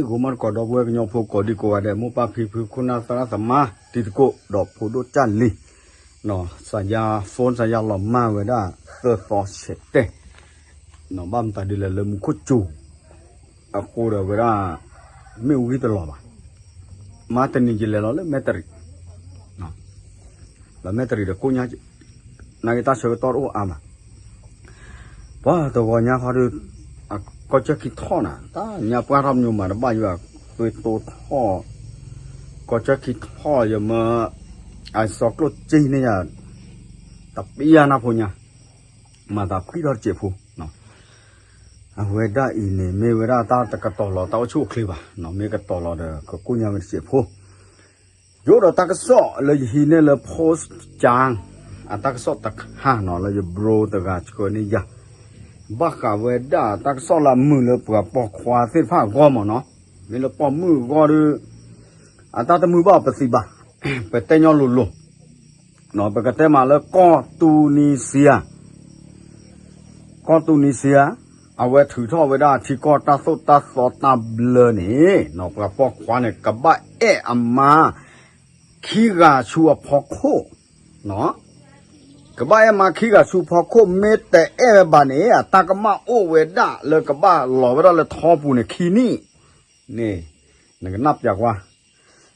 ဂိၤမီၢ်တကိးဒီပုၢ်ဝဲၢ်ကညီဖိကိးဒံကိးဂၤဒဲး မိၢ်ပၢ်ဖံဖု ခိၣ်နၢ်သရၣ်သမါ တံၤသကိး ဒီးဖိဒိၣ်ကၢ်လံၤ, စးယါ phone စးယါလီၤမၢ်ဝဲဒၣ် သၢသီဆဲးတဲာ်, ဘၣ်မတၤဒ်လဲၣ်လၢမူခိၣ်စူၤ အဃိဒီးဝဲဒၣ် မ့ၣ်အူဂံၢ်တလီၤဘၣ်, မၤတနံၤယလဲၤလီၤလၢမဲၣ်တရံး, လၢမဲၣ်တရံးဒီးကိၣ်ညါ နာ်က့တၢ်ဆၢကတီၢ်တအိၣ်အါမး ပှၤတဂီၤညါခီဒီး ကီၢ်ကၠၢၢ်ခံထီၣ်နၤ တၢ်ညါပှၢ်ထီၣ်မညိမးတဘၣ်ယွၤ သွံၣ်တိထီၣ် ကီၢ်ကၠၢၢ်ခံထီၣ်ယမၢ အစီကျိၣ်စ့န့ၣ်ယၤ တပျၢ်နၢ်ဖိညါ မၤသးဖှံထီၣ်တစဲးဖိ အဝဲဒၣ်အံၤန့ၣ် မ့ၢ်ဝဲဒၣ်တၢ်တကတီၤလီၤတၢ်အိၣ်ဆူၣ်အိၣ်ချ့ဘၣ်, မ့ၢ်ကတီၤလီၤဒီး ကကိၣ်ညါဝဲတစဲးဖိ ယအိၣ်ဒီးတၢ်ကစီၣ်လၢယဟံးန့ၢ်လၢ post ကၠၢ အတၢ်ကစီၣ်တခါနီၤ လၢယ bro တဂၤဆှၢန့ၢ်ယၤ, ဘၣ်ဃးဝဲဒၣ်တၢ်ကစီၣ်လၢအမုာ်လၢပှၤပိာ်ခွါသ့ၣ်တဖၣ်အဂီၢ်မးနီၤ, မ့ၢ်လၢပိာ်မုၣ်အဂီၢ်ဒီး အတၢ်တမုာ်ဘၣ်ပသံးဘၣ်, ပတဲညီလိၤလိၤ, ပကတဲမးလၢကီၢ်တူနံစံယါ ကီၢ်တူနံစံယါ အဝဲထုးထီၣ်ဝဲဒၣ်ထံကီၢ်တၢ်သိၣ်တၢ်သီတၢ်ဘျၢန့ၣ် ပှၤပိာ်ခွါန့ၣ် ကဘၣ်အဲၣ်အမါ ခံဂၤဆူအဖီခိၣ်, ကဘၣ်အဲၣ်မါခံဂၤဆူဖီခိၣ် မ့ၢ်တအဲၣ်ဝဲဘၣ်န့ၣ် အတၢ်ကမၣ်အိၣ်ဝဲဒၣ်လၢကဘၣ်လီၤဝဲဒၣ်လၢထီပူၤန့ၣ်ခံနံၣ်, န့ၣ် နကနၣ်ပျးကွၢ်,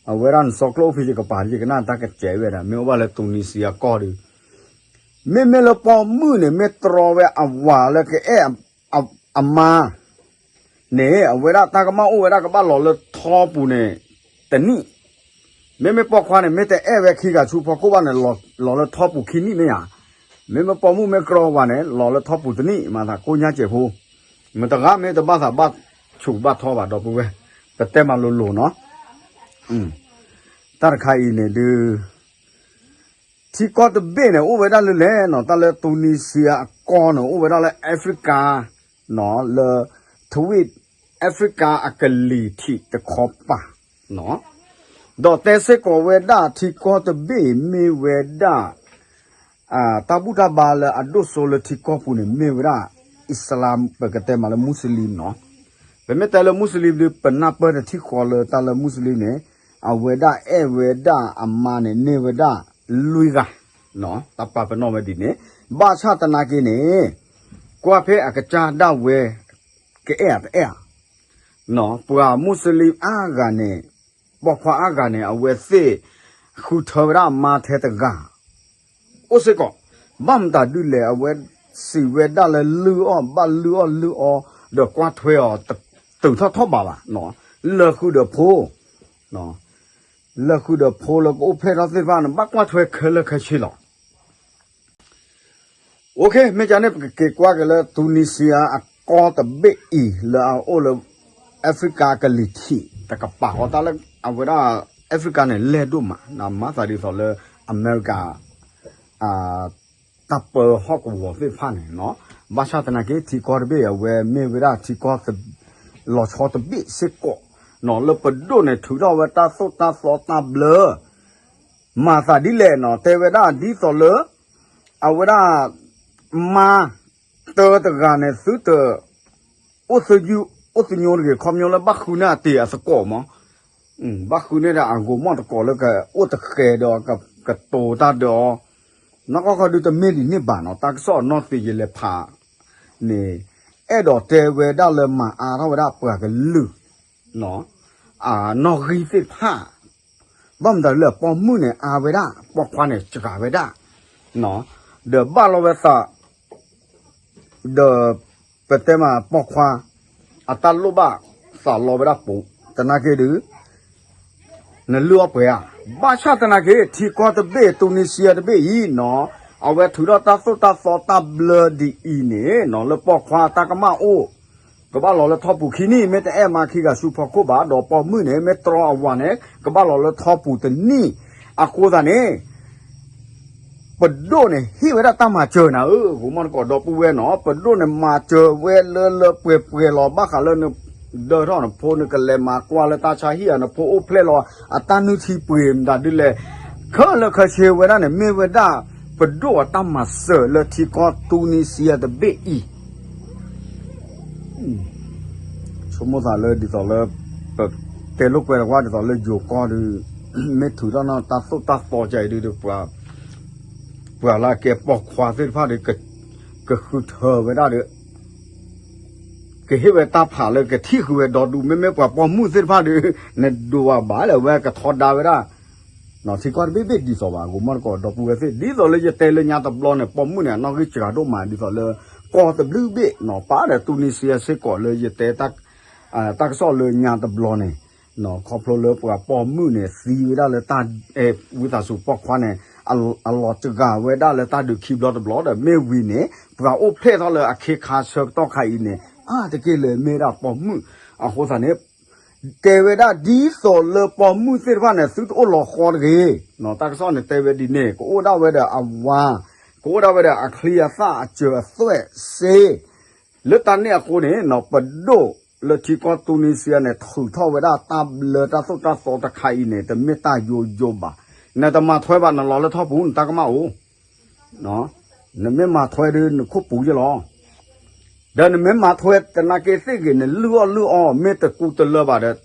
အဝဲဒၣ်နစီကျိၣ်အိၣ်ဖဲယကပၤ ယကနၣ်တၢ်ကစဲးဝဲဒၣ် မ့ၢ်အိၣ်ဘၣ်လၢတူနံစံယါကီၢ်ဒီး မ့မ့ၢ်လၢပိာ်မုၣ်န့ၣ် မ့ၢ်တြီဝဲအဝၤလၢကအဲၣ်အမါန့ၣ် အဝဲဒၣ်တၢ်ကမၣ်အိၣ်ဝဲဒၣ်ကဘၣ်လီၤလၢထီပူၤန့ၣ် တနံၣ်, မ့မ့ၢ်ပိာ်ခွါန့ၣ် မ့ၢ်တအဲၣ်ဝဲခံဂၤဆူဖီခိၣ်ဘၣ်န့ၣ် လီၤလၢထီပူၤခံနံၣ်မ့ၢ်ဧါ, မ့မ့ၢ်ပိာ်မုၣ်မ့ၢ်တြီဝၤန့ၣ် လီၤလၢထီပူၤတနံၣ် မၤသးကိၣ်ညါစဲးဖိ, မတဂၤမ့ၢ်တဘၣ်သးဘၣ်ဆူးဘၣ်ထီဘၣ်ဒီပုၢ်ဝဲၢ်, ပတဲမးလိၤလိၤနီၤ, တၢ်တခါအံၤန့ၣ်ဒုး ထံကီၢ်တဘ့ၣ်န့ၣ် အိၣ်ဝဲဒၣ်လၢလဲၣ်နီၤ, တၢ်လၢတူနံစံယါအကီၢ်န့ၣ် အိၣ်ဝဲဒၣ်လၢ Africa နီၤ, လၢ ထဝံၣ် Africa အကလံၤထံးတခီပၤနီၤ, ဒီးတဲစ့ၢ်ကီးဝဲဒၣ်ထံကီၢ်တဘ့ၣ်အံၤမ့ၢ်ဝဲဒၣ် တၢ်ဘူၣ်တၢ်ဘါလၢအဒိၣ်စိလၢထံကီၢ်ပူၤန့ၣ် မ့ၢ်ဝဲဒၣ် Islam ပကတဲမးလၢ Muslim နီၤ, ပမ့ၢ်တဲလၢ Muslim ဒုး ပနၢ်ပၢၢ်တထံၣ်ဃီလၢတၢ်လၢ Muslim န့ၣ် အဝဲဒၣ်အဲၣ်ဝဲဒၣ်အမါန့ၣ် န့ၢ်ဝဲဒၣ်လွံၢ်ဂၤ, တၢ်ပာ်ပနီၣ်ဝဲဒ်န့ၣ်, ဘၣ်ဆၣ်သနာ်က့န့ၣ် ကွၢ်ဖဲအကစၢ်ဒၣ်ဝဲ ကအဲၣ်အတအဲၣ်ဧါ, ပှၤ Muslim အါဂၤန့ၣ် ပိာ်ခွါအါဂၤန့ၣ် အဝဲသ့ၣ်ဃုထၢဝဲဒၣ်အမါထဲတဂၤ အိၣ်စ့ၢ်ကီး, ဘၣ်မတၤဒုးလဲၣ် အဝဲစံးဝဲဒၣ်လၢလုၢ်အီၣ်ဘၣ်လုၢ်အီၣ်လုၢ်အီ ဒီးကွၢ်ထွဲအီၤ တတုၤထီၣ်ထီၣ်ဘးဘၣ်, လၢာ်ဃုာ်ဒီးဖိ, လၢာ်ဃုာ်ဒီးဖိလၢကအိၣ်ဖျဲၣ်ထီၣ်သ့ၣ်တဖၣ်န့ၣ် ဘၣ်ကွၢ်ထွဲခဲလၢာ်ခဲဆ့လီၤ. OK မ့ၢ်ကန့ၣ် ပကက့ၤကွၢ်က့ၤလၢ တူနံစံယါအကီၢ်တဘ့ၣ်အံၤ လၢအအိၣ်လၢ Africa ကလံၤထံး တကပၤဃီ တၢ်လၢအဝဲဒၣ် Africa န့ၣ် လဲၢ်ဒိၣ်မး မၤသးဒ်သိးလၢ အမဲရကၤ တၢ်ပၢဟီၣ်ကဝီၤသ့ၣ်တဖၣ်န့ၣ်နီၤ, ဘၣ်ဆၣ်သနာ်က့ ထံကီၢ်တဘ့ၣ်အဝဲမ့ၢ်ဝဲဒၣ်ထံကီၢ် လီၤဆီတဘ့ၣ်စ့ၢ်ကီးနီၤ, လၢပဒိၣ်န့ၣ် ထုးထီၣ်ဝဲတၢ်သိၣ်တၢ်သီတၢ်ဘျၢ မၤသးဒ်လဲၣ်နီၤ, တဲဝဲဒၣ်ဒ်သိးလၢ အဝဲဒၣ် မါ တၢတဂၤန့ၣ် သုတ အိၣ်သယုၢ် အိၣ်သညိတဂ့ၤ ခီပညီလၢဘၣ်ဃုန့ၢ်အတ့ၢ်အသကိးမး, ဘၣ်ဃုန့ၢ်ဒီးအဂိၤမီၢ်တကိးလၢကအိၣ်တဃဲးဒီး ကတိၤတၢ်ဒီးအီၤ, နီၢ်ကီၢ်ခီဒုတမ့ၢ်ဒ်န့ၣ်ဘၣ်နီၤ, တၢ်ကစီၣ်အနီၢ်သ့ၣ်ယလဲၤဖးန့ၣ် အဲၣ်ဒိးတဲဝဲဒၣ်လၢမၤအါထီၣ်ဝဲဒၣ်ပှၤကလုာ် နီၣ်ဂံၢ်သ့ၣ်တဖၣ်, ဘၣ်မတၤဒ်လဲၣ် ပိာ်မုၣ်န့ၣ်အါဝဲဒၣ် ပိာ်ခွါန့ၣ်စှၤဝဲဒၣ်, ဒီးဘၣ်လီၤဝဲသး ဒီး ပတဲမးပိာ်ခွါ အတၢ်လိၣ်ဘၣ်သးလီဝဲဒၣ်ပူၤ, သနာ်က့ဒုး နလုၢ်အီၣ်ပှဲၤဧါ, ဘၣ်ဆၣ်သနာ်က့ ထံကီၢ်တဘ့ၣ် တူနံစံယါတဘ့ၣ်အံၤနီၤ, အဝဲထုးထီၣ်တၢ်သိၣ်တၢ်သီတၢ်ဘျၢဒ်အံၤန့ၣ်နီၤ လၢပိာ်ခွါတၢ်ကမၣ်အိၣ် ကဘၣ်လီၤလၢထီပူၤခံနံၣ် မ့ၢ်တအဲၣ်မါခံဂၤဆူဖီခိၣ်ဘၣ်, ဒီးပိာ်မုၣ်န့ၣ် မ့ၢ်တြီအဝၤန့ၣ် ကဘၣ်လီၤလၢထီပူၤတနံၣ်, အဃိသတးန့ၣ် ပဒိၣ်န့ၣ် ဟ့ၣ်ဝဲဒၣ်တၢ်မၤစၢၤနၤဧၢ, ဂိၤမီၢ်တကိးဒီပုၢ်ဝဲၢ်နီၤ, ပဒိၣ်န့ၣ်မၤစၢၤဝဲလၢလၢပှဲၤပှဲၤလီၤ, ဘၣ်ဃးလၢနဒၢထီၣ်နဖိ နကလဲၤမၤကွၢ်လၢတၢ်ဆါဟံၣ်ဧါ, နဖိအိၣ်ဖျဲၣ်လီၤ အတၢ်နုၢ်ထံပှ့ၤမတၤဒ်လဲၣ်, ခဲလၢာ်ခဲဆ့ဝဲဒၣ်န့ၣ် မ့ၢ်ဝဲဒၣ်ပဒိၣ်အတၢ်မၤစၢၤလၢထံကီၢ်တူနံစံယါတဘ့ၣ်အံၤ ဆိကမိၣ်သးလၢဒ်သိးလၢ ပတဲလိာ်ကွဲတဝါဒ်သိးလၢယိၤကီၢ်ဒီး မ့ၢ်ထုးထီၣ်နီၢ်တၢ်သိၣ်တၢ်သီကါအံၤဒီး ပှၤလၢအကဲပိာ်ခွါသ့ၣ်တဖၣ်ဒီး ကဃုထၢဝဲဒၣ်ဒီး ကဟ့ၣ်ဝဲတၢ်ဖးလၢကထံၣ်ဃုာ်ဝဲဒီဒူၣ် မ့မ့ၢ်ပှၤပိာ်မုၣ်သ့ၣ်တဖၣ်ဒီး နဒိးဘၣ်လၢဝဲကထီဒါဝဲဒၣ် ထံကီၢ်တဘ့ၣ်ဘ့ၣ်ဒ်သိးဘၣ် ဂိၤမီၢ်တကိးဒီပုၢ်ဝဲၢ်သ့ၣ် ဒ်သိးလၢယတဲလၢညါတဘျီန့ၣ် ပိာ်မုၣ်န့ၣ် အနီၣ်ဂံၢ်စှၤဒိၣ်မး ဒ်သိးလၢ ကီၢ်တဘျုးဘ့ၣ်နီၤ ပာ်ဒီးတူၤနံစံယါစ့ၢ်ကီးလၢယတဲ တၢ်ကစီၣ်လၢညါတဘျီန့ၣ် ခီဖျိလၢပှၤပိာ်မုၣ်န့ၣ် သံဝဲဒၣ်လၢတၢ်အဲၣ်ဝံသးစူၤပိာ်ခွါန့ၣ် အလီၤစှၤဝဲဒၣ်လၢတၢ်ဒုးခံဘျီတဘျီဒီး မ့ၢ်ဝံၤန့ၣ် ပှၤအိၣ်ဖျဲၣ်ထီၣ်လၢအခ့ခါဆၢကတီၢ်ခါအံၤန့ၣ် အါတက့ၢ်လၢမ့ၢ်ဒၣ်ပိာ်မုၣ် အဃိသတးန့ၣ် တဲဝဲဒၣ်ဒ်သိးလၢပိာ်မုၣ်သ့ၣ်တဖၣ်န့ၣ် သုတအိၣ်လီၤဃီတဂ့ၤ, တၢ်ကစီၣ်န့ၣ်တဲဝဲဒ်န့ၣ် ကအိၣ်ဒၣ်ဝဲဒီးအဝၤ, ကအိၣ်ဒၣ်ဝဲဒီးအချံအသၣ်အစၢၤအသွဲၣ်စ့, လၢတၢ်န့ၣ်အဃိန့ၣ် ပဒိၣ်လၢထံကီၢ်တူၤနံစံယါန့ၣ် ထုးထီၣ်ဝဲဒၣ်တၢ်ဘျၢတၢ်သိၣ်တၢ်သီတခါအံၤန့ၣ် တမ့ၢ်တၢ်ယိယိဘၣ်, နတမၤထွဲဘၣ်နလီၤလၢထီၣ်ပူၤ နတၢ်ကမၣ်အိၣ် နမ့ၢ်မၤထွဲဒီးနခိၣ်ပူၤယဲလီၤ, ဒီးနမ့ၢ်မၤထွဲသနာ်က့သ့ၣ်ဂ့ၤန့ၣ် လုၢ်အီၣ်လုၢ်အီ မ့ၢ်တကူတလၢဘၣ်ဒီး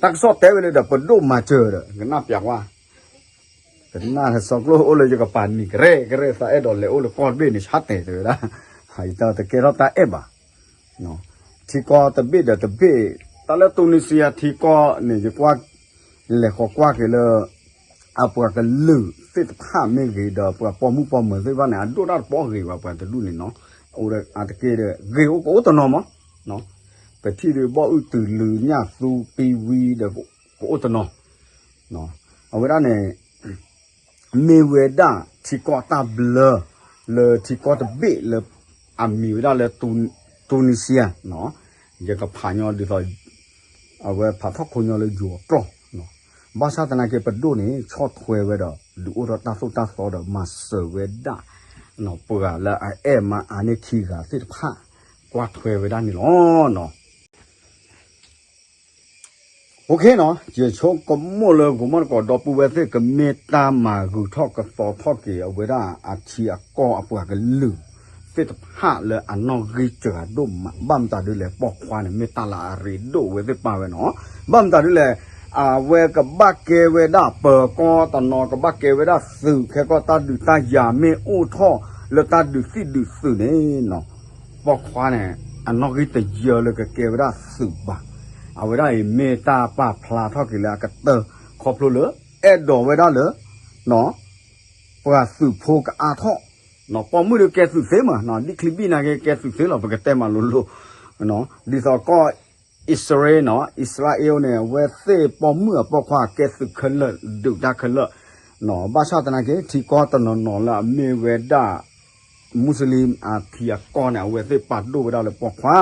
တၢ်ကစီၣ်တဲဝဲလၢဒီး ပဒိၣ်မၤစၢၤဒီး ကနၣ်ပျးကွၢ်, ကနၣ်စီကျိၣ်အိၣ်လၢယကပၤနံၤကရဲကရဲ သးအဲၣ်ဒိးလဲၤအိၣ်လၢကီၢ်တဘ့ၣ်န့ၣ် ဆါတဲာ်တဲဝဲဒၣ်, ယတၢ်တကဲထီၣ်တၢ်အဲၣ်ဘၣ် ထံကီၢ်တဘ့ၣ်ဒီးတဘ့ၣ်, တၢ်လၢတူၤနံစံယါထံကီၢ်န့ၣ် ယကွၢ် လဲၤဃီၤကွၢ်က့ၤလၢ အပှၤကလုာ်သ့ၣ်တဖၣ်မ့ၢ်ဂ့ၤ ဒီးပှၤပိာ်မုၣ်ပိာ်မၢၤသ့ၣ်တဖၣ်န့ၣ် အဒိၣ်တၢ်တပီၢ်ဂ့ၤဘၣ် ပှၤတဒူၣ်န့ၣ်နီၤ, အတက့ၢ်ဒီး ဂ့ၤအိၣ်ကအိၣ်တနီၤမး, ပထံၣ်ဒီးဘီၣ်အုၣ်တုၤလၢညၣ်သူပံဝံဒီး ကအိၣ်တနီၤ, အဝဲဒၣ်န့ၣ် မ့ၢ်ဝဲဒၣ်ထံကီၢ်တၢ်ဘျၢ လၢထံကီၢ်တဘ့ၣ်လၢ အမံၤဝဲဒၣ်လၢ တူၤနံစံယါ, ယကဖးညီဒ်သိး အဝဲဖးထီၣ်ခိညီလၢယိၤအကျိာ်, ဘၣ်ဆၣ်သနာ်က့ပဒိၣ်န့ၣ် ဆီၣ်ထွဲဝဲဒီး ဒုးအိၣ်ထီၣ်တၢ်သိၣ်တၢ်သီဒီးမၤစၢၤဝဲဒၣ် ပှၤလၢအအဲၣ်မါအါန့ၢ်ခံဂၤသ့ၣ်တဖၣ် ကွၢ်ထွဲဝဲဒၣ်န့ၣ်လီၤ. OK နီၤ, ယဆိကမိၣ်လၢဂီၤမီၢ်တကိးဒီပုၢ်ဝဲၢ်သ့ၣ် ကမ့ၢ်တၢ်မၤဂုာ်ထီၣ်ကသီထီၣ်က့ၤ အဝဲဒၣ်အထံအကီၢ်အပှၤကလုာ်သ့ၣ်တဖၣ်လၢအနီၣ်ဂံၢ်စှၤဒိၣ်မး, ဘၣ်မတၤဒ်လဲၣ် ပိာ်ခွါန့ၣ် မ့ၢ်တၢ်လၢအရ့ဒိၣ်ဝဲသ့ၣ်ပာ်ဝဲနီၤ, ဘၣ်မတၤဒ်လဲၣ် အဝဲကဘၣ်ကဲဝဲဒၣ်ပၢၤကီၢ်တနီၤ ကဘၣ်ကဲဝဲဒၣ်သုး ခဲကီၢ်တၢ်ဒုးတၢ်ယၤမ့ၢ်အိၣ်ထီၣ်လၢတၢ်ဒုးသံၣ်ဒုးသုးန့ၣ်နီၤ, ပိာ်ခွါန့ၣ် အနီၣ်ဂံၢ်တယၢလၢကကဲဝဲဒၣ်သုးဘၣ်. အဝဲဒၣ်အံၤမ့ၢ်တၢ်ပာ်ဖျါထီၣ်က့ၤလၢအကတၢၢ် ခီဖျိလၢ အဲၣ်ဒိးဝဲဒၣ်လၢ ပှၤသုးဖိကအါထီၣ်, ပိာ်မုၣ်ဒီးကဲသုးသ့မး, ဒ်ချံဘံၣ်နာ်က့ ကဲသုးသ့လီၤ ပကတဲမးလိၤလိၤ, ဒ်သိးကီၢ်အံၣ်စရ့လးနီၤ အံၣ်စရ့လးန့ၣ် အဝဲသ့ၣ်ပိာ်မုၣ်အပိာ်ခွါကဲသုးခဲလၢာ် ဒုးတၢ်ခဲလၢာ်, ဘၣ်ဆၣ်သနာ်က့ ထံကီၢ်တနီၤနီၤလၢအမ့ၢ်ဝဲဒၣ် မူစလ့ၣ်အထံအကီၢ်န့ၣ် အဝဲသ့ၣ်ပာ်ဒိၣ်ဝဲဒၣ်လၢပိာ်ခွါ,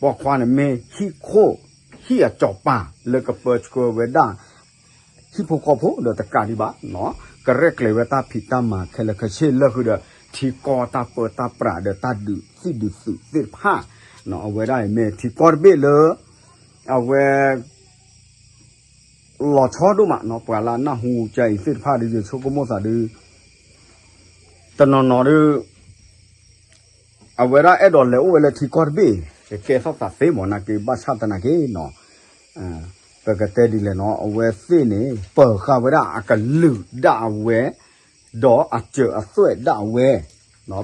ပိာ်ခွါန့ၣ်မ့ၢ်ဟံၣ်ခိၣ် ဟံၣ်အစီၤပၤလၢကပၢဆှၢဝဲဒၣ် ဟံၣ်ဖိဃီဖိဒီးတကးဒံးဘၣ်, ကရဲၣ်ကျဲၤဝဲတၢ်ဖံးတၢ်မၤခဲလၢာ်ခဲဆ့လၢဃုာ်ဒီး ထံကီၢ်တၢ်ပၢတၢ်ပြးဒီးတၢ်ဒုးသံၣ်ဒုးသုးသ့ၣ်တဖၣ်, အဝဲဒၣ်အံၤမ့ၢ်ထံကီၢ်တဘ့ၣ်လၢ အဝဲ လီၤဆီဒိၣ်မးနီၤ ပှၤလၢအနၢ်ဟူကအံၤသ့ၣ်တဖၣ်ဒီး ယဆိကမိၣ်သးဒီး တနီၤနီၤဒီး အဝဲဒၣ်အဲၣ်ဒိးလဲၤအိၣ်ဝဲလၢထံကီၢ်တဘ့ၣ် ကကဲထီၣ်သးသ့မးနာ်က့ ဘၣ်ဆၣ်သနာ်က့နီၤ ပကတဲဒ်လဲၣ်နီၤ အဝဲသ့ၣ်န့ၣ် ပၢၤဃာ်ဝဲဒၣ်အကလုာ်ဒၣ်အဝဲ ဒီးအစၢၤအသွဲၣ်ဒၣ်အဝဲ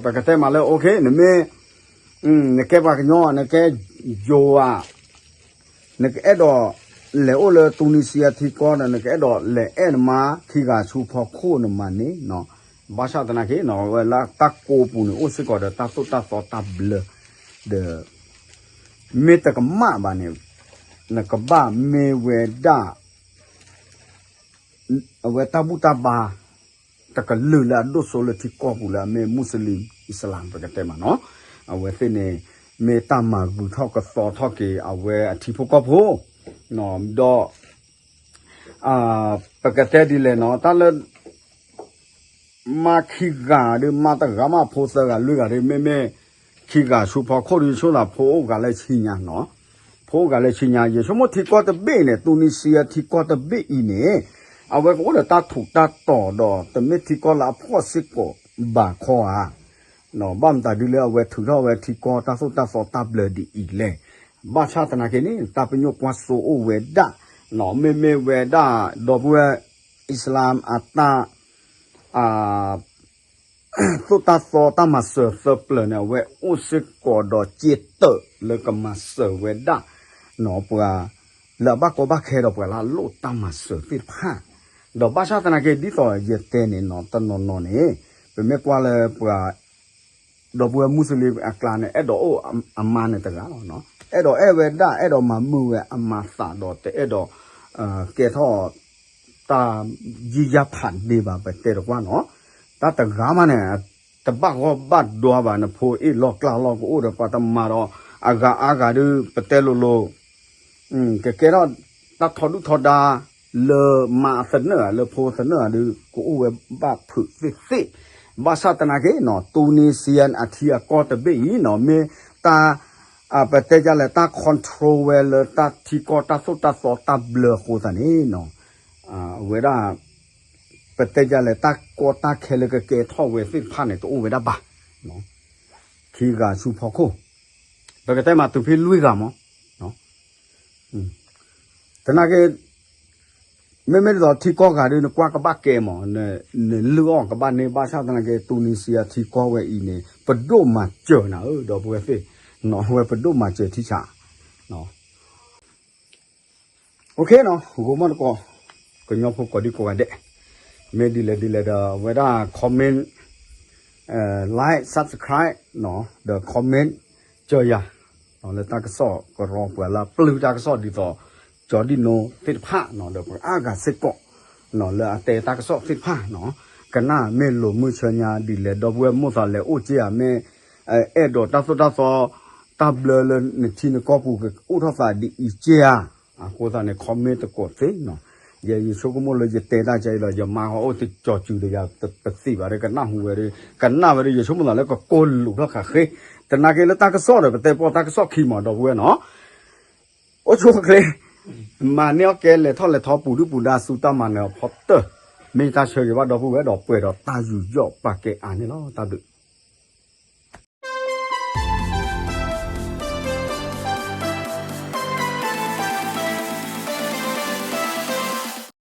ပကတဲမးလၢ OK နမ့ၢ် နကဲပှၤကညီ နကဲယိၤဧါ နကအဲၣ်ဒိးလဲၤအိၣ်လၢတူၤနံစံယါထံကီၢ်ဒီး နကအဲၣ်ဒိးလဲၤအဲၣ်နမါခံဂၤဆူဖီခိၣ်နမၤန့ၣ်နီၤ ဘၣ်ဆၣ်သနာ်က့နီၤ ဝဲလၢတၢ်ကိးပူၤန့ၣ် အိၣ်စ့ၢ်ကီးဒီးတၢ်သိၣ်တၢ်သီတၢ်ဘျၢ ဒီး မ့ၢ်တကမၣ်ဘၣ်န့ၣ် နကဘၣ်မ့ၢ်ဝဲဒၣ် အဝဲတၢ်ဘူၣ်တၢ်ဘါ တကလုာ်လၢအဒိၣ်စိလၢထံကီၢ်ပူၤလၢအမ့ၢ်မူစလ့ၣ် အံၣ်စလၣ် ပကတဲမးနီၤ အဝဲသ့ၣ်န့ၣ် မ့ၢ်တၢ်မၤဂုာ်ထီၣ်ကသီထီၣ်က့ၤ အဝဲအထံဖိကီၢ်ဖိ ဒီး ပကတဲဒ်လဲၣ်နီၤ တၢ်လၢ မါခံဂၤဒီး မါတဂၤမး ဖိသၢဂၤလွံၢ်ဂၤဒီး မ့မ့ၢ်ခံဂၤဆူဖီခိၣ်ဒီး ဆိသးဖိအိၣ်ဂၤလၢဆံညါနီၤ ဖိအိၣ်ဂၤလၢဆံညါ ယဆိကမိၣ်ထံကီၢ်တဘ့ၣ်န့ၣ် တူၤနံစံယါထံကီၢ်တဘ့ၣ်အံၤန့ၣ် အဝဲကအိၣ်ဒီးတၢ်ထူးတၢ်တီၤဒီး တမ့ၢ်ထံကီၢ်လၢအဖှီၣ်စ့ၢ်ကီးဘၣ်ခီဧါ ဘၣ်မတၤဒ်လၢအဝဲထုးထီၣ်ဝဲထံကီၢ်တၢ်သိၣ်တၢ်သီတၢ်ဘျၢဒ်အံၤလဲၣ် ဘၣ်ဆၣ်သနာ်က့န့ၣ် တၢ်ပညိၣ်ကွၢ်စိအိၣ်ဝဲဒၣ်, မ့မ့ၢ်ဝဲဒၣ် ဒီပုၢ်ဝဲၢ် Islam အတၢ် သိၣ်တၢ်သီတၢ်မၤစၢၤသၢပျၢၤန့ၣ် အဝဲအိၣ်စ့ၢ်ကီးဒီးစ့တၢးလၢကမၤစၢၤဝဲဒၣ် ပှၤ လၢအဘၣ်ကီဘၣ်ခဲဒီးပှၤလၢအလိၣ်တၢ်မၤစၢၤသ့ၣ်တဖၣ်, ဒီးဘၣ်ဆၣ်သနာ်က့ဒ်သိးယတဲန့ၣ်နီၤ တနီၤနီၤန့ၣ် ပမ့ၢ်ကွၢ်လၢပှၤ ဒီပုၢ်ဝဲၢ်မူစလ့ၣ်အကျါန့ၣ် အဲၣ်ဒိးအိၣ်အမါန့ၣ်တဂၤလီၤ, အဲၣ်ဒိးအဲၣ်ဝဲဒၣ် အဲၣ်ဒိးမၤမုာ်ဝဲအမါသးဒီးတအဲၣ်ဒိး ကဲထီၣ် တၢ်ယံာ်ယါဖးဒ့ဘၣ် ပတဲတကွၢ်နီၤ, တၢ်တဂၤမးန့ၣ် တဘၣ်ဂီၢ်ဘၣ်ဒွါဘၣ် နဖိအ့ၣ်လီၢ်ကျါလီၢ်ကအိၣ်ဒီးပှၤတမၤဒီး အဂၤအါဂၤဒုး ပတဲလိၤလိၤ ကကဲထီၣ်တၢ်ထီဒုၣ်ထီဒါ လၢမါသနၢၣ်ဧါ လၢဖိသနၢၣ်ဧါဒုး ကအိၣ်ဝဲဘၣ်ဖုးသ့ၣ်သ့ၣ်, ဘၣ်ဆၣ်သနာ်က့နီၤ Tunisian အထံအကီၢ်တဘ့ၣ်အံၤနီၤ မ့ၢ်တၢ် ပတဲဒ်လဲၣ် တၢ် control ဝဲလၢတၢ်ထံကီၢ်တၢ်သိၣ်တၢ်သီတၢ်ဘျၢအဃိသတးန့ၣ်နီၤ အဝဲဒၣ် ပတဲဒ်လဲၣ် တၢ်ကီတၢ်ခဲလၢကကဲထီၣ်ဝဲသ့ၣ်တဖၣ်န့ၣ် တအိၣ်ဝဲဒၣ်ဘၣ်, ခံဂၤဆူဖီခိၣ်, ပကတဲမးတုၤဖဲလွံၢ်ဂၤမး, သနာ်က့ မ့မ့ၢ်ဒ်သိးထံကီၢ်ဂၤဒုး နကွၢ်ကဘၣ်ကဲမး, နလုၢ်အီၣ်ကဘၣ်န့ၢ် ဘၣ်ဆၣ်သနာ်က့ Tunisia ထံကီၢ်ဝဲအံၤန့ၣ် ပဒိၣ်မၤစၢၤနၤဧၢ ဒီပုၢ်ဝဲၢ်သ့ၣ်, ဝဲပဒိၣ်မၤစၢၤထံဆး OK နီၤ ဂီၤမီၢ်တကိး ကညီဖိကိးဒံကိးဂၤဒဲး, မ့ၢ်ဒ်လဲၣ်ဒ်လဲၣ်ဒီး အဝဲဒၣ် comment, like, subscribe နီၤ ဒီး comment စၢၤယၤ လၢတၢ်ကစီၣ်ကရီပှၤလၢပျုၢ်တၢ်ကစီၣ်ဒ်သိး ကၠီဒံၣ်နိသ့ၣ်တဖၣ်နီၤ ဒီးပှၤအါဂၤစ့ၢ်ကီး လၢအတဲတၢ်ကစီၣ်သ့ၣ်တဖၣ်နီၤ, ကနၣ်မ့ၢ်လိာ်မုၢ်ဆၢညါဒ်လဲၣ် ဒီပုၢ်ဝဲၢ်မိၢ်သးလဲၤအိၣ်က့ဧါ မ့ၢ် အဲၣ်ဒိးတၢ်သိၣ်တၢ်သီ တၢ်ဘျၢလၢနထံနကီၢ်ပူၤကအိၣ်ထီၣ်သးဒ်အံၤက့ဧါ, အဃိသတးန့ၣ် comment တကိးသ့နီၤ, ယဲယဆိကမိၣ်လၢယတဲတၢ်ကဲအံၤလီၤ ယမါဟီအိၣ်တကၠီၤစူၤဒီးယၤ ပသ့ၣ်ဘၣ်ဒီးကနၣ်ဟူဝဲဒီး ကနၣ်ဝဲဒီး ယဆိကမိၣ်သးလၢကကိၢ်လူးထီၣ်ဃာ်ဃ့, သနာ်က့လၢတၢ်ကစီၣ်ဒီး ပတဲပီၣ်တၢ်ကစီၣ်ခံမး ဒီပုၢ်ဝဲၢ်နီၤ အိၣ်ဆူၣ်အိၣ်ချ့, မၤန့ၢ်အီၣ်ကဲလဲၤထီၣ်လဲၤထီ ပူၤဒုၣ်ပူၤဒါဆူတၢ်မၤနၢၤအဖီတၢၢ်, မ့ၢ်တၢ်ဆၢဂ့ၤဘၣ်ဒီပုၢ်ဝဲၢ်ဒီးပှဲၤဒီးတၢ်ယူးယီၣ်ပာ်ကဲအါန့ၣ်လီၤ တၢ်ဘျုး